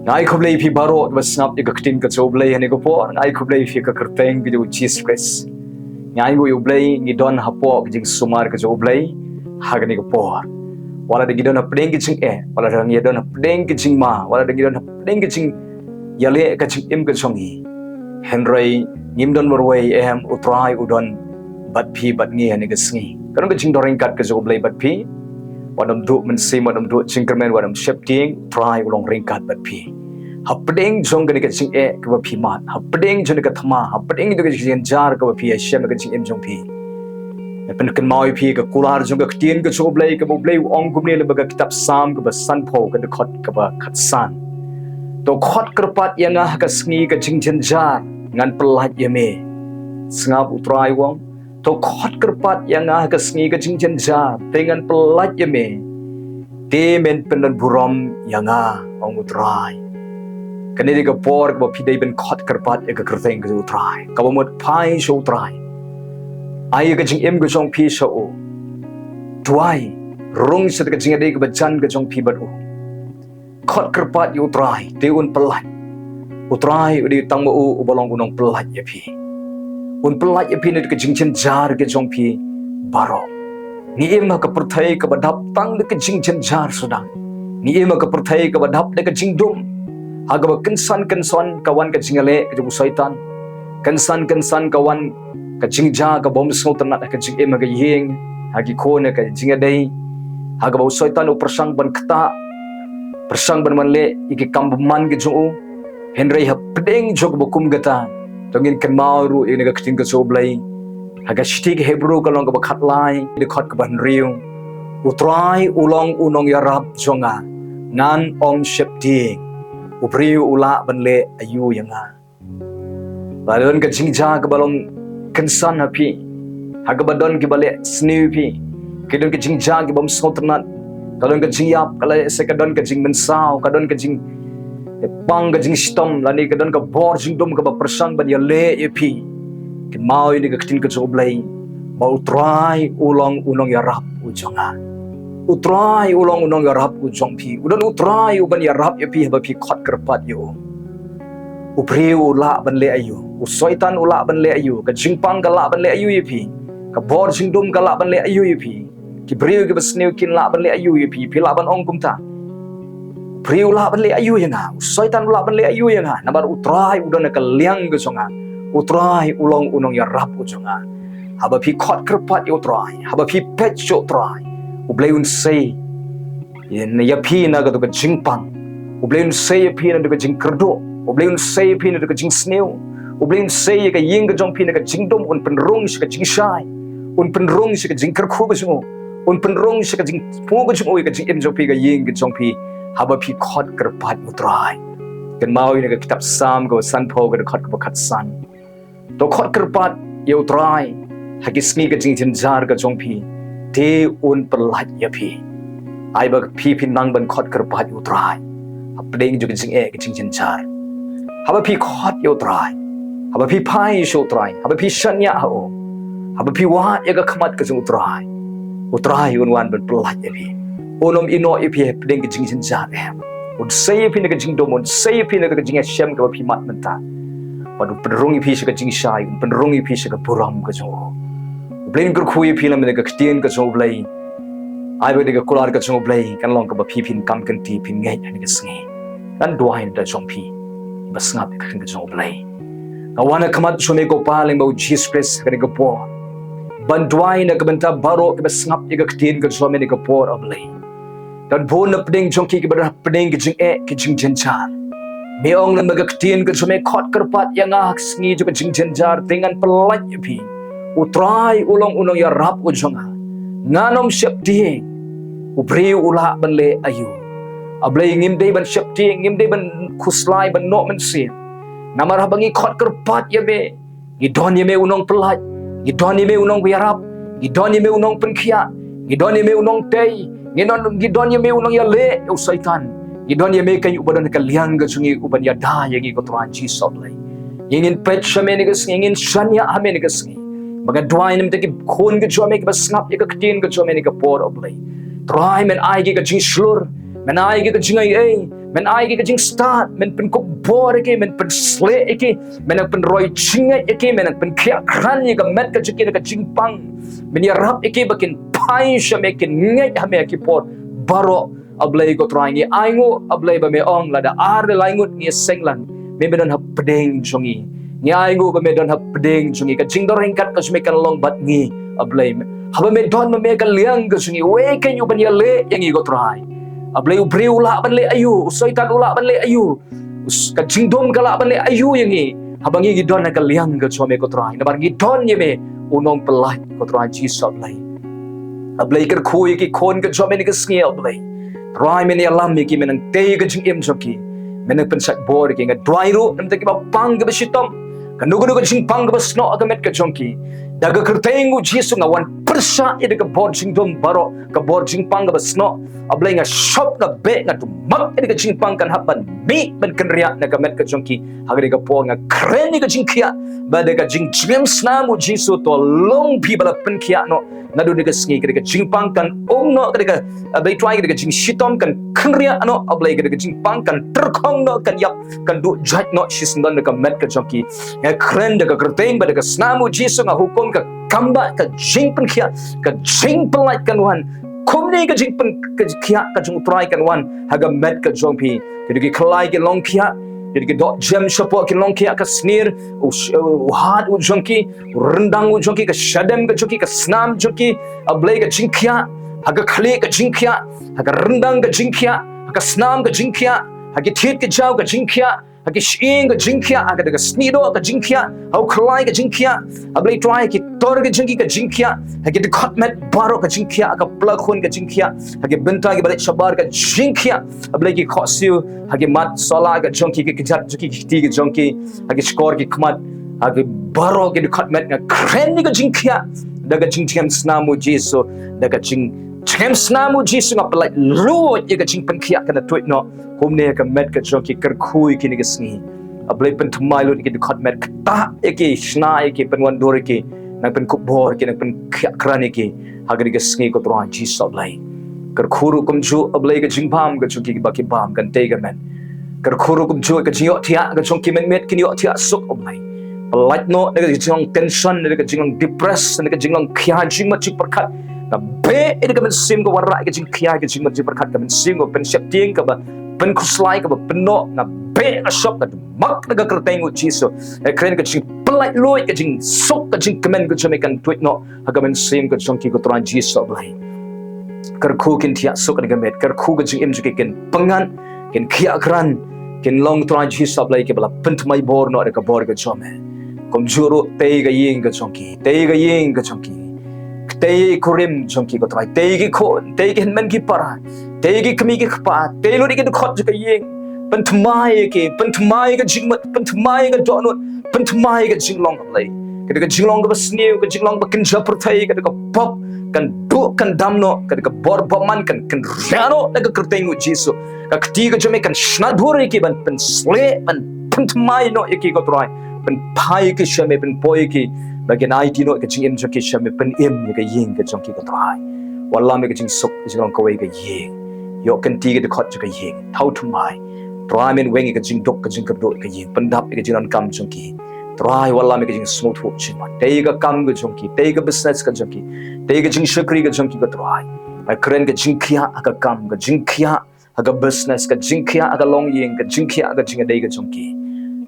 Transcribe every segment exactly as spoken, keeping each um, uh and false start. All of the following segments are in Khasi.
Nga ai khublei ïa phi baroh kiba sngap ïa ka ktien ka jong U Blei ha kane ka por. Nga ai khublei ïa phi ha ka kyrteng ka jong U Jisu Khrist. Nga ai nguh ïa U Blei ngi don hapoh ka jingsumar ka jong U Blei ha kane ka por. Wat la ngi don hapdeng ka jingeh, wat la ngi don hapdeng ka jingma, wat la ngi don hapdeng ka jingïaleh ka jingim ka jong ngi, hynrei ngim don marwei, em, U Trai u don bad phi bad ngi ha kane ka sngi. Ka don ka jingdon ryngkat ka jong U Blei bad phi. Wat ym duh mynsiem, wat ym duh jingkyrmen, wat ym sheptieng, U Trai u long ryngkat bad phi. Hapdeng jong kane ka jingeh kaba phi mad, hapdeng jong ka thma, hapdeng jong ka jingjynjar kaba phi ïashem ha ka jingim jong phi, nga pynkynmaw ïa phi ka kular jong ka ktien ka jong U Blei, kaba U Blei u ong kumne lyngba ka kitab Salm kaba sanphew, ka dkhot kaba khatsan: To khot kyrpad ïa nga ha ka sngi ka jingjynjar, ngan pyllait ïa me. Sngap, U Trai u ong, to khot kyrpad ïa nga ha ka sngi ka jingjynjar, te ngan pyllait ïa me. Te men pyndonburom ïa nga, ong U Trai. Kane dei ka por kaba phi dei ban khot kyrpad ïa ka kyrteng ka jong U Trai, kaba mut phai sha U Trai. Ai ïa ka jingim ka jong phi sha u. Duwai, rung sha ka jingïadei kaba jan ka jong phi bad u. Khot kyrpad ïa U Trai, te un pyllait. U Trai u dei tang ma u uba long u nongpyllait ïa phi. Un pyllait ïa phi na ka jingjynjar ka jong phi baroh. Ngi im ha ka pyrthei kaba dap tang da ka jingjynjar sdang. Ngi im ha ka pyrthei kaba dap da ka jingdum, ha kaba kynsan kynsan ka wan ka jingïaleh ka jong u Soitan. Kynsan kynsan ka wan ka jingjia ka bym sngewtynnat ha ka jingim, ha ka ïing, ha ki khun, ha ka jingïadei, ha kaba u Soitan u pyrshang ban ktah, pyrshang ban wanleh ïa ki kam bymman ki jong u. Hynrei hapdeng jong kaba kum kata, to ngin kynmaw ruh ïa kane ka ktien ka jong U Blei ha ka shithi ki Hebru ka lynnong kaba khatlai, dkhot kaba hynriew: U Trai u long u nongïarap jong nga, ngan ym sheptieng. U briew u lah ban leh aïu ïa nga? Ba don ka jingjia kaba long kynsan ha phi, ha kaba don kiba leh sniew ïa phi, ki don ka jingjia ki bym sngewtynnat, ka don ka jingïap, ka leh se ka don ka jingmynsaw, ka don ka jingpang, ka jingshitom, lane ka don ka bor jingdum kaba pyrshang ban ïaleh ïa phi. Kynmaw ïa kane ka ktien ka jong U Blei, ba U Trai u long u nongïarap u jong nga. U Trai u long u nongïarap u jong phi. U don U Trai uban ïarap ïa phi haba phi khot kyrpad ïa u. U briew u lah ban leh aïu? U Soitan u lah ban leh aïu? Ka jingpang ka lah ban leh aïu ïa phi? Ka bor jingdum ka lah ban leh aïu ïa phi? Ki briew kiba sniew kin lah ban leh aïu ïa phi? Phi lah ban ong kumta: U briew u lah ban leh aïu ïa nga? U Soitan u lah ban leh aïu ïa nga? Namar U Trai u don ha ka liang ka jong nga. U Trai u long u nongïarap u jong nga. Haba phi khot kyrpad ïa U Trai, haba phi peit sha U Trai, U Blei un sei ïa phi na kato ka jingpang. U Blei un sei ïa phi na kato ka jingkyrduh. U Blei un sei ïa phi na kato ka jingsniew. U Blei un sei ïa ka ïing ka jong phi na ka jingdum, un pynrung sha ka jingshai, un pynrung sha ka jingkyrkhu ka jong u, un pynrung sha ka jingpynrung ka jong u ïa ka jingim jong phi, ka ïing ka jong phi, haba phi khot kyrpad ïa U Trai. Kynmaw ïa kane ka kitab Salm kaba sanphew, ka dkhot kaba khatsan: To khot kyrpad ïa U Trai ha ki sngi ka jingjynjar ka jong phi, te un pyllait ïa phi. Ai ba phi phin nang ban khot kyrpad ïa U Trai hapdeng jong ka jingeh ka jingjynjar. Haba phi khot ïa U Trai, haba phi phai sha U Trai, haba phi shaniah ha u, haba phi wad ïa ka khmat ka jong U Trai, U Trai un wan ban pyllait ïa phi. Un ym ïehnoh ïa phi hapdeng ka jingjynjar, em. Un sei ïa phi na ka jingdum, un sei ïa phi na ka jingïashem kaba phi mad mynta. Bad un pynrung ïa phi sha ka jingshai, un pynrung ïa phi sha ka burom ka jong u. U Blei un kyrkhu ïa phi lem na ka ktien ka jong U Blei. Ai ba dei ka kular ka jong U Blei kan long kaba phi phin kam kynti, phin ngeit ha kane ka sngi. Ngan duwai na ka bynta jong phi ba sngap ïa ka ktien ka jong U Blei. Nga wan ha khmat jong me ko Pa, lyngba U Jisu Khrist ha kane ka por, ban duwai na ka bynta baroh kiba sngap ïa ka ktien ka jong me ha kane ka por, A Blei. Don bun na pdeng jong ki kiba don pdeng ki jingeh ki jingjynjar. Me ong lyngba ka ktien ka jong me, khot kyrpad ïa nga ha ka sngi jong ka jingjynjar, te ngan pyllait ïa phi. U Trai u long u nongïarap u jong nga, ngan ym sheptieng. U briew u lah ban leh aïu? A Blei, ngim dei ban sheptieng, ngim dei ban khuslai, ban noh mynsiem. Namar haba ngi khot kyrpad ïa me, ngi don ïa me u nongpyllait, ngi don ïa me u nongïarap, ngi don ïa me u nongpynkhiah, ngi don ïa me u nongtei, ngi don, ngi don ïa me u nongïaleh ïa u Soitan. Ngi don ïa me keiñ uba don ha ka liang ka jong ngi, uban ïada ïa ngi, ko Trai Jisu Blei. Ngi ngin peit sha me ha kane ka sngi, ngin shaniah ha me ha kane ka sngi. Ba nga duwai na ka bynta ki khun ka jong me kiba sngap ïa ka ktien ka jong me ha kane ka por, A Blei. Trai, men ai ki ka jingshlur, men ai ki ka jingaiei, Men ai ïa ki ka jingstad, men pynkupbor ïa ki, men pynsleh ïa ki, men nang pynroi jingngeit ïa ki, men nang pynkhiah krat ïa ka met ka jong ki da ka jingpang. Men ïarap ïa ki ba kin phai sha me, kin ngeit ha me ha ki por baroh. A Blei ko Trai, ngi ainguh A Blei ba me ong lada ar ne lai ngut ngi seng lang, me me don hapdeng jong ngi. Ngi ainguh ba me don hapdeng jong ngi, ka jingdon ryngkat ka jong me kan long bad ngi A Blei. Haba me don ma me ka liang ka jong ngi, uei kein u ban ïaleh ïa ngi ko Trai? A Blei, u briew u lah ban leh aïu, u Soitan u lah ban leh aïu, ka jingdum ka lah ban leh aïu ïa ngi haba ngi ngi don ha ka liang ka jong me ko Trai? Namar ngi don ïa me, u nongpyllait ko Trai Jisu A Blei. A Blei, kyrkhu ïa ki khun ka jong me ha kane ka sngi A Blei. Trai, men ïalam ïa ki, men nang tei ka jingim jong ki, men nang pynshait bor ïa ki. Nga duwai ruh na bynta kiba pang kiba shitom, kano kano ka jingpang kaba snoh ha ka met ka jong ki. Da ka kyrteng u Jisu nga wan pyrshah ïa ka bor jingdum baroh, ka bor jingpang kaba snoh. A Blei, nga shop, nga beh, nga dumak ïa ka jingpang kan hap ban mih ban kynriah na ka met ka jong ki. Ha kane ka por nga kren ïa ka jingkhiah, ba da ka jingjngem snam u Jisu, to long phi ba la pynkhiah noh. Naduh kane ka sngi ka da ka jingpang kan um noh, ka da ka, A Blei Trai, ka da ka jingshitom kan kynriah noh. A Blei, ka da ka jingpang kan tyrkhong noh, kan ïap, kan duh jait noh shisyndon da ka met ka jong ki. Nga kren da ka kyrteng bad da ka snam u Jisu, nga hukum ka kambah, ka jingpynkhiah, ka jingpyllait kan wan. Kumne ka jingpynkhiah ka jong u Trai kan wan ha ka met ka jong phi. Ki dei ki khlai ki long khiah, ki dei ki doh jem shapoh ki long khiah, ka snier, u sh-, u hat u jong ki, u ryndang u jong ki, ka shadem ka jong ki, ka snam jong ki, A Blei, ka jingkhiah, ha ka khlieh ka jingkhiah, ha ka ryndang ka jingkhiah, ha ka snam ka jingkhiah, ha ki thied ki jaw ka jingkhiah, ha ki shyieng ka jingkhiah, ha ka da ka sniehdoh ka jingkhiah, ha u khlai ka jingkhiah, A Blei Trai, ha ki tor ka jong ki ka jingkhiah, ha ki dkhot met baroh ka jingkhiah, ha ka pla khun ka jingkhiah, ha ki bynta kiba leit shabar ka jingkhiah, A Blei, ki khohsiew, ha ki mat sola ka jong ki, ki kjat jong ki, ki kti ka jong ki, ha ki shkor ki khmat, ha ki baroh ki dkhot met, nga kren ïa ka jingkhiah da ka jingjngem snam u Jisu, da ka jingjngem snam u Jisu nga pyllait luid ïa ka jingpynkhiah kan da tuid noh. Kumne ha ka met ka jong ki, kyrkhu ïa ki ha kane ka sngi. A Blei, pynthymmai lut ïa ki dkhot met, ktah ïa ki, shna ïa ki, pynwandur ïa ki, nang pynkupbor ïa ki, nang pynkhiah krat ïa ki ha kane ka sngi ko Trai Jisu A Blei. Kyrkhu ruh kumjuh A Blei ka jingbam ka jong ki, kiba ki bam kan tei ka met. Kyrkhu ruh kumjuh ka jingïohthiah ka jong ki, mynmiet kin ïohthiah suk A Blei. Pyllait noh na ka jinglong tension, na ka jinglong depress, na ka jinglong khia jingmut jingpyrkhat. Nga beh ïa ka mynsiem ka wanrah ka jingkhia ka jingmut jingpyrkhat, ka mynsiem ka pynsheptieng, kaba pynkhuslai, kaba pynnoh, nga beh, nga shop, nga dumak da ka kyrteng u Jisu. Nga kren ka jingpyllait luid, ka jingsuk, ka jingkmen ka jong me kan tuid noh ha ka mynsiem ka jong ki ko Trai Jisu A Blei. Kyrkhu kin thiah suk na ka met, kyrkhu ka jingim jong ki kin pyngngad, kin khiah krat, kin long Trai Jisu A Blei kiba la pynthymmai bor noh da ka bor ka jong me. Kumjuh ruh tei ka ïing ka jong ki, tei ka ïing ka jong ki, tei kurim jong ki ko Trai, tei ki khun, tei ki hynmen ki para, tei ki kmie ki kpa, tei lut ïa ki dkhot jong ka ïing. Pynthymmai ïa ki, pynthymmai ïa ka jingmut, pynthymmai ïa ka dohnud, pynthymmai ïa ka jinglong A Blei. Ka da ka jinglong kaba sniew, ka jinglong ba kynja pyrthei, ka da ka pop kan duh kan dam noh, ka da ka bor bymman kan kynriah noh da ka kyrteng u Jisu. Ka kti ka jong me kan shna dur ïa ki, ban pynsleh, ban pynthymmai noh ïa ki ko Trai. Pynphai ïa ki sha me, pynpoi ïa ki, ba kin aiti noh ïa ka jingim jong ki sha me, pynim ïa ka ïing ka jong ki ko Trai. Wallam ïa ka jingsuk, ka jinglong kawei ka ïing. Ïoh kynti ka dkhot jong ka ïing. Thaw thymmai. Trai, men weng ïa ka jingduk ka jingkyrduh ïa ka ïing, pyndap ïa ka jingdonkam jong ki. Trai, wallam ïa ka jingsngewthuh jingmut. Tei ka kam ka jong ki, tei ka business ka jong ki, tei ka jingshakri ka jong ki ko Trai. Nga kren ka jingkhiah ha ka kam, ka jingkhiah ha ka business, ka jingkhiah ha ka longïing, ka jingkhiah ha ka jingïadei ka jong ki.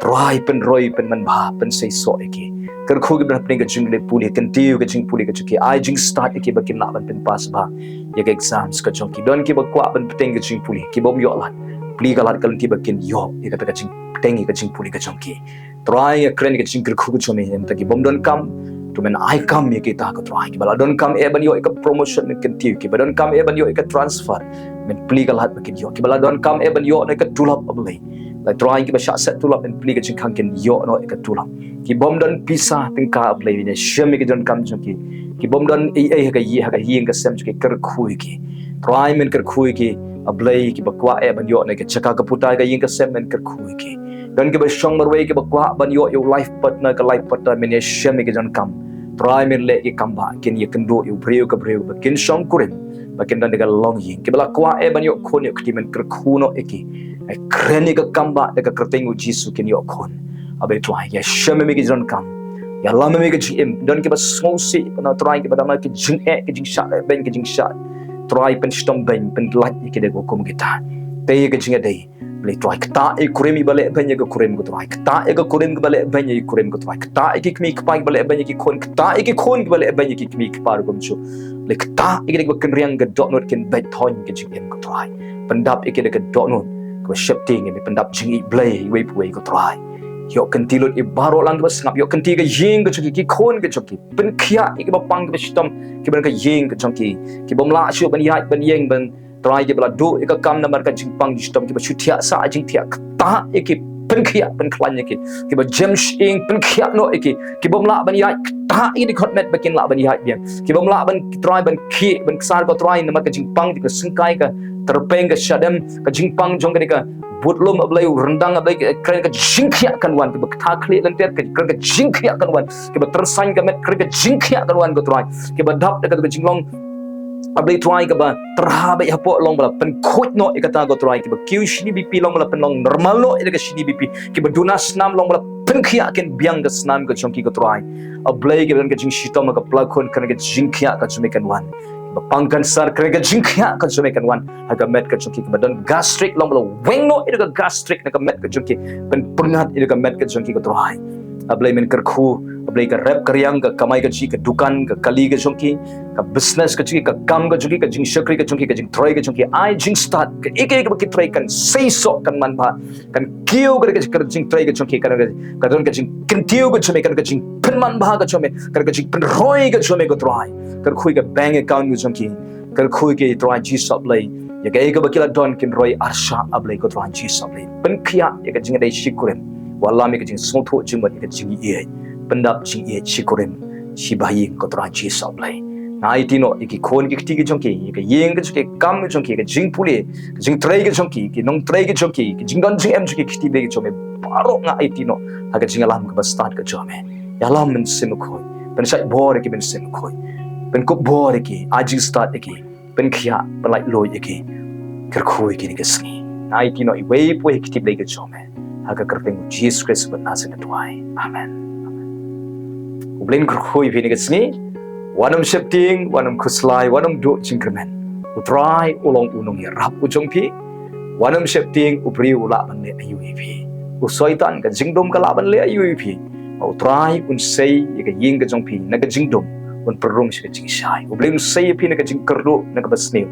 Trai, pynroi, pynmanbha, pynseisoh ïa ki. Kyrkhu ki ban hapdeng ka jingpule, kyntiew ka jingpule ka jong ki. Ai jingstad ïa ki ba kin lah ban pynpass bha ïa ka exams ka jong ki. Don kiba kwah ban bteng ka jingpule, ki bym ïoh lad. Plie ka lad ka lynti ba kin ïoh ïa kata ka jingpule ka jong ki. Trai, nga kren ka jingkyrkhu ka jong me, ïa kita ki bym donkam, to men ai kam ïa kita ko Trai. Kiba la donkam eh ban ïoh ïa ka promotion, men kyntiew. Kiba donkam eh ban ïoh ïa ka transfer, men plie ka lad ba kin ïoh. Kiba la donkam eh ban ïoh noh ïa ka tulop, A Blei. La Trai, kiba shah set tulop, men plie ka jingkhang kin ïoh noh ïa ka tulop. Ki bym don pisa tyngka, A Blei, men ïashem ïa ki jingdonkam jong ki. Ki bym don ei ei ha ka ïing, ha ka ïing ka sem jong ki, kyrkhu ïa ki. Trai, men kyrkhu ïa ki, A Blei, kiba kwah eh ban ïoh noh ïa ka jaka ka puta ha ka ïing ka sem, men kyrkhu ïa ki. Don kiba shong marwei kiba kwah ban ïoh ïa u life partner, ka life partner, men ïashem ïa ki jingdonkam. Trai, men leh ïa ki kam ba kin ïakynduh ïa u briew ka briew ba kin shongkurim. ba kin don da ka longïing, kiba la kwah eh ban ïoh khun ïoh kti, men kyrkhu noh ïa ki. Ai kren ïa ka kam ba da ka kyrteng u Jisu kin ïoh khun. A Blei Trai, ïashem ïa me ki jingdonkam, ïalam ïa me ki jingim. Don kiba sngewsih, pynban Trai, kiba don ki jingeh, ki jingshah leh beiñ, ki jingshah Trai pynshitom beiñ, pynlait ïa ki da ka hukum kita. Te ïa ka jingïadei, Blei Trai, ktah ïa ka kurim iba leh beiñ ïa ka kurim ko Trai, ktah ïa ka kurim kiba leh beiñ ïa ka kurim ko Trai, ktah ïa ki kmie kpa kiba leh beiñ ïa ki khun, ktah ïa ki khun kiba leh beiñ ïa ki kmie kpa ruh kumjuh. Blei, ktah ïa ki da kiba kynriang ka dohnud, kin beit thoiñ ka jingim ko Trai. Pyndap ïa ki da ka dohnud kaba sheptieng, ïa me pyndap jingïeit Blei iwei pa iwei ko Trai. Ïoh kynti lut ïa baroh lang kiba sngap, ïoh kynti ka ïing ka jong ki, ki khun ka jong ki. Pynkhiah ïa kiba pang kiba shitom, kiba don ka ïing ka jong ki, kibym lah shuh ban ïaid ban ïeng ban Trai, kiba la duh ïa ka kam namar ka jingpang jingshitom, kiba shu thiah sah jingthiah, ktah ïa ki, pynkhiah pynkhlaiñ ïa ki. Kiba jem shyieng, pynkhiah noh ïa ki. Kibym lah ban ïaid, ktah ïa ki da ka khot met ba kin lah ban ïaid biang. Kibym lah ban Trai ban khie ban ksar ko Trai namar ka jingpang, ka syngkai, ka tyrpeng, ka shadem, ka jingpang jong ka, ka budlum, A Blei, u ryndang, A Blei, kren ka jingkhiah kan wan, kiba ktah khlieh lynter, kren ka jingkhiah kan wan, kiba tyrsain ka met, kren ka jingkhiah kan wan ko Trai. Kiba dap da ka jinglong, A Blei Trai, kaba tyrha beit hapoh, long ba la pynkhuid noh ïa kata ko Trai, kiba kiew shini B P long ba la pynlong normal noh ïa ka shini B P, kiba duna snam long ba la pynkhiah, kin biang ka snam ka jong ki ko Trai. A Blei, kiba don ka jingshitom ha ka plakhun, kren ka jingkhiah ka jong me kan wan. Kiba pang kansar, kren ka jingkhiah ka jong me kan wan ha ka met ka jong ki, kiba don gastric long ba la weng noh ïa ka gastric na ka met ka jong ki, pynpyngngad ïa ka met ka jong ki ko Trai. A Blei, men kyrkhu, A Blei, ka rep ka riang, ka kamai kajih, ka dukan, ka kali ka jong ki, ka business ka jong ki, ka kam ka jong ki, ka jingshakri ka jong ki, ka jingtrei ka jong ki, ai jingstad, kaei kaei kaba ki trei kan seisoh, kan manbha, kan kiew ka, ka, ka jingtrei ka jong ki, kan, ka don ka jingkyntiew ka jong me, kan ka jingpynmanbha ka jong me, kan ka jingpynroi ka jong me ko Trai. Kyrkhu ïa ka bank account ka jong ki, kyrkhu ïa ki Trai Jisu A Blei. Ïa kaei kaba ki la don kin roi arshah A Blei ko Trai Jisu A Blei. Pynkhiah ïa ka jingïadei shikurim, wallam ïa ka jingsngewthuh jingmut, ïa ka jingïeit. Pyndap jingïeit shikurim, shiba ïing ko Trai Jisu A Blei. Nai ti noh ïa ki khun ki kti ki jong ki, ïa ka ïing ka jong ki, ka kam ka jong ki, ka jingpule, ka jingtrei ka jong ki, ki nongtrei ka jong ki, ka jingdon jingem jong ki, ki kti beit ka jong me. Baroh nga ai ti noh ha ka jingïalam kaba stad ka jong me. Ïalam Mynsiem Bakhuid, pynshait bor ïa ki Mynsiem Bakhuid, pynkup bor ïa ki, ai jingstad ïa ki, pynkhiah, pynlait luid ïa ki. Kyrkhu ïa ki ha kine ki sngi. Nai ti noh iwei pa iwei ha ki kti Blei ka jong me. Ha ka kyrteng u Jisu Khrist uba na seng ka duwai. Amen. U Blei un kyrkhu ïa phi ha kine ki sngi. Wat nym sheptieng, wat nym khuslai, wat nym duh jingkyrmen. U Trai u long u nongïarap u jong phi. Wat nym sheptieng, u briew u lah ban leh aïu ïa phi. U Soitan, ka jingdum ka lah ban leh aïu ïa phi. U Trai un sei ïa ka ïing ka jong phi na ka jingdum, un pynrung sha ka jingshai. U Blei un sei ïa phi na ka jingkyrduh, na kaba sniew,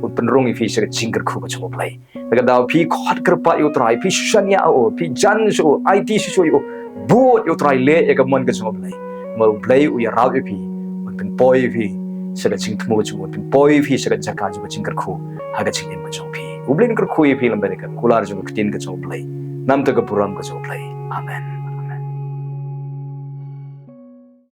un pynrung ïa phi sha ka jingkyrkhu ka jong u Blei. Na ka daw phi khot kyrpad ïa u Trai, phi shaniah ïa u, phi jan sha u, aiti shisha ïa u, bud ïa u Trai, leh ïa ka mon ka jong u Blei. Namar u Blei u ïarap ïa phi, un pynpoi ïa phi sha ka jingthmu ka jong u, un pynpoi ïa phi sha ka jaka jong ka jingkyrkhu ha ka jingim ka jong phi. U Blei un kyrkhu ïa phi lem bad ka kular jong ka ktien ka jong u Blei. Namar ka burom ka jong u Blei. Amen.